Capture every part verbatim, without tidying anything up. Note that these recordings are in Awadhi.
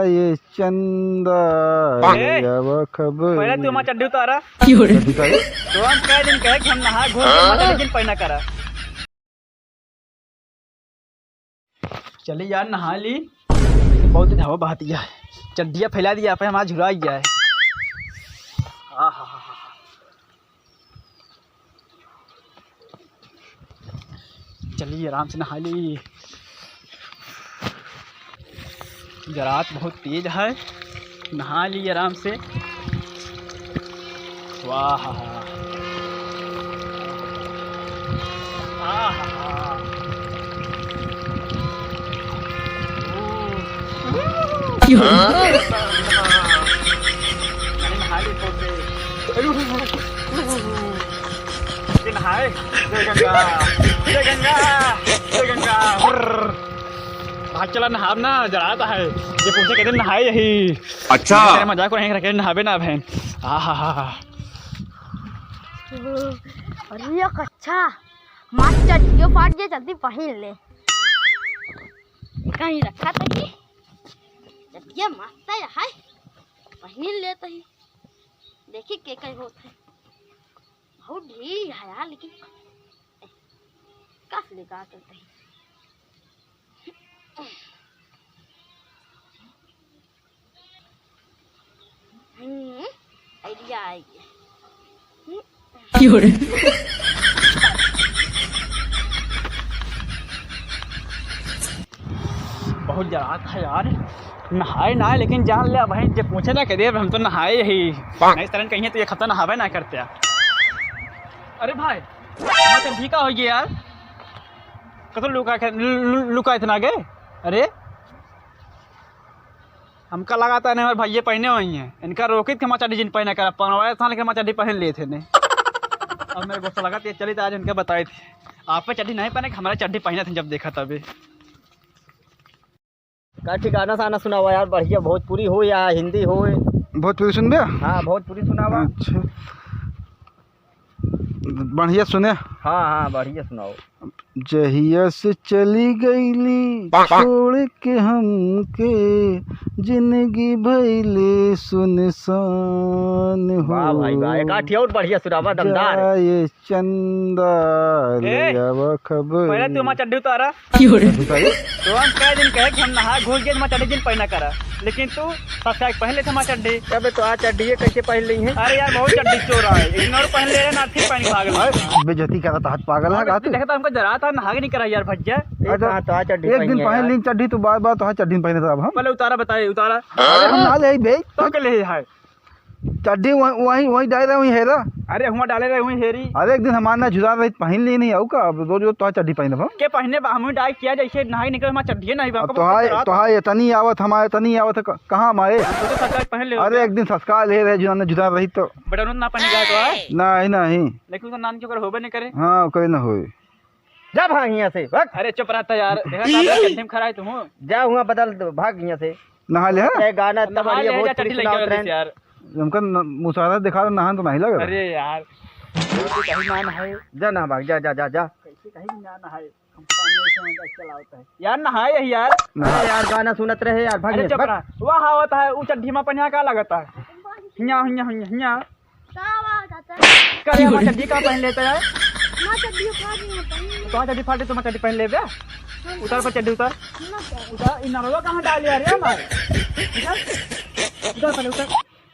ये चंदा, ए, ले आवा खबर। पहले तू हमार चड्डी उतारा। क्यों रे? चड्डी उतारे? तो हम कह दिन कहे कि हम नहा घोल के हमार चड्डी जिन पहना करा। चली यार, नहा ली। बहुत दिन हवा बहत गया है, चड्डिया फैला दिया, पे हमार झुरा गया है। आहा। चली, आराम से नहा ली। जरात बहुत तेज है, नहा ली आराम से। वाह। आहा। ओ। अरे नहा ले, छोड़ दे। अरे, ये नहाए। जय गंगा, जय गंगा, जय गंगा। भाग चला नहाब ना, जरात है। जे पूछे कहते नहाए यही। अच्छा। तेरे मजाक को नहीं रखे, नहाबे ना बहन। आहा। अरे एक अच्छा, मार चड्डियो फाट गया, जल्दी पहन ले। कहीं रखा था ये? चड्डिया मस्त है, पहन ले तो ही। देखी के कहीं होत है। बहुत ढीली है यार, लेकिन कस ले का करते हैं। हम्म, idea आ गया। हम्म। क्यों रे? बहुत जरात है यार, नहाए ना, लेकिन जान ले भाई, जे पूछे ना के दे, हम तो नहाए ही। नहीं, तरन कहीं तो एक हफ्ता नहावे ना करते यार। अरे भाई, हमार चड्डी का हो गया यार? कतो लुका के, लु-, लु-, लुका इतना आगे? अरे, हमका लगा था, नहीं, हमारे भैया पहने हुई हैं। इनका रोकित के हमार चड्डी जिन पहने करा, पनवाए साल के हमार चड्डी पहन लिए थे ने। अब मेरे गुस्सा लगा, ये चली तो आज इनका बताए थे। आप पे चड्डी नहीं पहने, हमारे चड्डी पहने थे जब देखा तभी। का ठिकाना साना सुनावा यार, बढ़िया भोजपुरी हो या हिंदी हो। भोजपुरी सुनबे? हाँ, भोजपुरी सुनावा। अच्छा, बढ़िया सुने। हाँ, हाँ, बढ़िया सुनाओ। जहिया से चली गईली छोड़ के हमके, जिंदगी भइले सुनसान हो। वाह भाई वाह, एक आठी और बढ़िया सुनावा, दमदार। जाए चंदा, ए, ले आवा खबर। पहले तू हमार चड्डी उतारा। क्यों रे? चड्डी उतारी? तो हम कह दिन कहे कि हम नहा घुस गए, हमार चड्डी जिन पहना करा, लेकिन तू सबसे आगे पहन लेते हमार चड्डी। अबे तो आ चड्डी ये कैसे पहन ली है? अरे यार, बहुत चड्डी चोर है, एक दिन और पहन ले रहे ना, फिर पहन के भाग ले। अरे, बेइज्जती करत हाथ पागल है का तू? देखता हमको जरा था नहा के नहीं करा यार, भैया। अरे, तो आ चड्डी एक दिन पहन ली चड्डी, तू बार बार तो हाँ चड्डी पहने था अब हम। पहले उतारा, बताए उतारा। अरे हम ना ले आई बे। तो के ले है? चड्डी वहीं, वहीं, वहीं डाले रहे, वहीं हेरा। अरे, हुआं डाले रहे, वहीं हेरी। अरे, एक दिन हमार ना जुदा रही, पहन ली नहीं, आऊ का? अब रोज रोज तो चड्डी पहनब हम। के पहने बा, हम डाई किया जैसे नहाई निकल, हमार चड्डिए नहीं बा, अब हमको तोहार, पता तोहार इतनी आवत, हमारे इतनी आवत है, क-, कहाँ हमारे? तो सच्चा पहन ले। अरे, एक दिन सस्कार ले रहे, जुदा, जुदा रही तो। बटन उतना पहन गया तो है। नहीं, नहीं। लेकिन उसका नाम क्यों कर होबे नहीं करे? हाँ, करे ना होए। जा भाग हियां से, भाग। अरे चुप रहता यार, देखा था, चड्डी में खड़ा है तू। जा हुआं बदल, भाग हियां से। नहा ले, हाँ? चाहे गाना इतना नहा बढ़िया ले, जा भोजपुरी चड्डी लेके सुनावत आ रहे यार। हमका न-, मुसारा दिखा दे, नहान तो नहीं लग रहा। अरे यार, कैसे कहीं ना नहाए। जा ना भाग, जा, जा, जा, जा। कैसे कहीं ना नहाए, हम पानी ऐसे में चलावत है। यार नहाए यही यार। नहा। अरे यार गाना सुनत रहे यार, भाग अरे हियां से, चुप भाग। रहा। वाह आवत है, ऊ चड्डी में पनिया का लगता है? हिया, हिया, हिया, हिया। का बात है? करे हमार चड्डी का पहन लेता है? हमार चड्डी फाट गई है, पहन ले। तो चड्डी फाटे तो हमार चड्डी पहन लेबे? उतार पर चड्डी उतार। ना तो। उतार, इ नरवा कहाँ डाले यार, ये हमार? उतार। उतार पहले, उतार।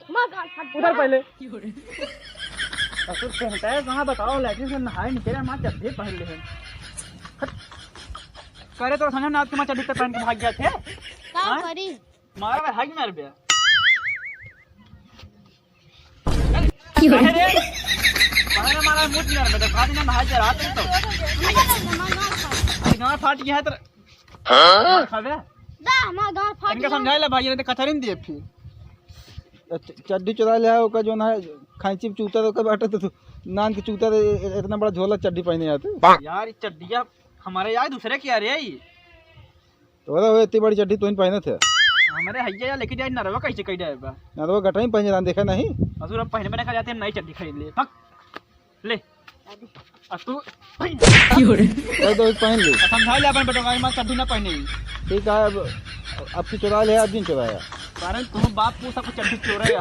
हमार गाल फाट उतार गया। पहले। ससुर पहनता है, कहाँ बताओ, लैट्रिन से नहाए निकले, हमार चड्डी पहन ले हैं। हट। करे तो समझ ना, आज के हमार चड्डी तो पहन के भाग गया थे। का हाँ? करी? मारा भाई, हग मार बे। क्यों? अरे रे, मारा, मारा, मुझ मार बे, तो खा देना भाई, जरा तुम तो। अरे, गाँव फाट गया है तेरा। हाँ? खाबे? दा, हमार गाँव फाट इनका गया। समझा ले भाई, नहीं तो कचरिन दिए फिर। च-, चड्डी चुरा ले, ओका जो ना, खांची चूता तो ओकर बाटे, तो तू नान के चूता तो ए-, ए-, इतना बड़ा झोला चड्डी पहने आते। यार, ये चड्डिया हमारे यार दूसरे के यार है ये। तोरा वो इतनी बड़ी चड्डी तोहिन पहनत है। हमरे हइया या लेके जाए नरवा कैसे कह जाए बा? नरवा गटई पहने रहन, देखा नहीं? असुर अब पहने में ना जाते, हम नई चड्डी खरीद ले। पक। ले। आ तू क्यों रे? ए, तो पहन ले। आ समझा ले अपन बेटो, हमारी माँ चड्डी ना पहने ही। ठीक है, अब, अब की चुरा ले, अब दिन चुराया। कारण तुम बाप को सब चड्ढी चोर है।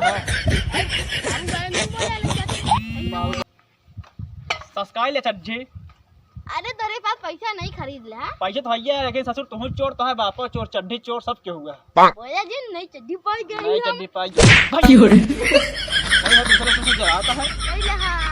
सस्काई ले चड्ढी। अरे तोरे पास पैसा नहीं खरीद ले, हाँ? पैसा तो है, लेकिन ससुर तुम चोर तो है, बापो चोर, चड्ढी चोर, सब के हुआ। बोला जी, नई चड्ढी पाई गई नहीं हम। चड्ढी पाई गई। भाई, दूसरे से जलाता है। नहीं ले, हाँ।